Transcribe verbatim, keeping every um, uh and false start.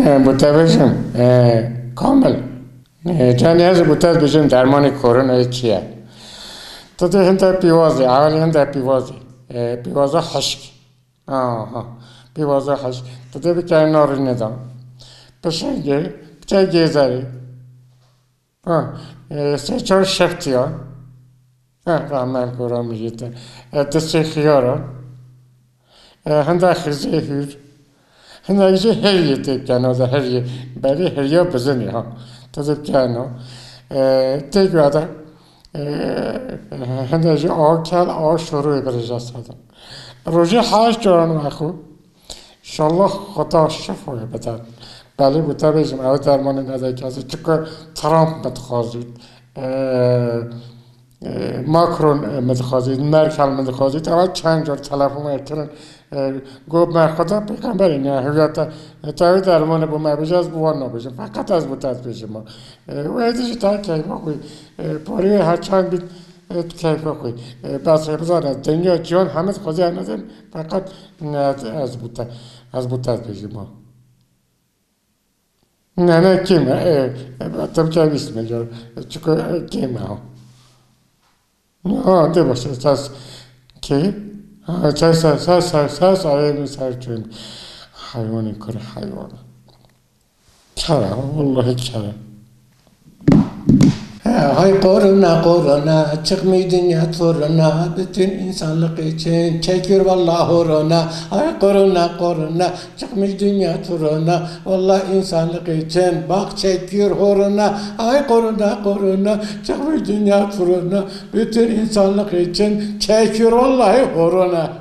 E, bo te bêjim, e, Kamil. E, canê ez bo te bêjim dermanê koronayê çi ye? Tu dê hinde pîvazê, ewil hinde pîvazê. E, pîvaza hişk. Aha, pîvaza hişk. Tu dê bikeyî narînê de. Pişingê, biçe gêzerê. Ha, e, sê çar şeftiya. Ha, rahmet gora mijî te. E, tu sê xiyara. E, hinde xizê hûr. Hinde jî heriyê tê bikeno de heriyê. Berê heriya bizinê ha. Tu dê bikeno. E, tê guya de, e, hinde jî a kel, a şoroyê birêje sedin. Rojê heşt caran wexo. Înşallah Xweda şifoyê bide. Belê bo te bêjim, ew dermanê nedayî kesî. Çiku Trump min dixwazît. E, e, Macron, e, min dixwazît. Merkel min dixwazît. Ew çend car telefon me kirin. E, got me Xweda pêxemberê ne hewya te. E, te wê dermanê bo me bêje, ez bo wan nabêjim. Feqet ez bo te dibêjim. E, wê dî jî te keyfa xwe. E, parê her çend bît, e, tu keyfa xwe. E, bes ê bizane, dinya cihan hemî dixwaze ne din. Feqet ne, ez bo te, ez bo te dibêjim ha. Ne, ne, kêm e, e, e, tabii ki vîst milyon. Çiku, e, kêm e ha. Ha, de baş, esas ki, ha, ses, ses, ses, ses, ses, ayê min ser çûn. Heywanê kur, heywan. Kere, vallahi kere. He, hay korona, korona, çıkmış dünya turuna, bütün insanlık için çekiyor vallahi horona. Hay korona, korona, çıkmış dünya turuna, vallahi insanlık için bak çekiyor horona. Hay korona, korona, çıkmış dünya turuna, bütün insanlık için çekiyor vallahi horona.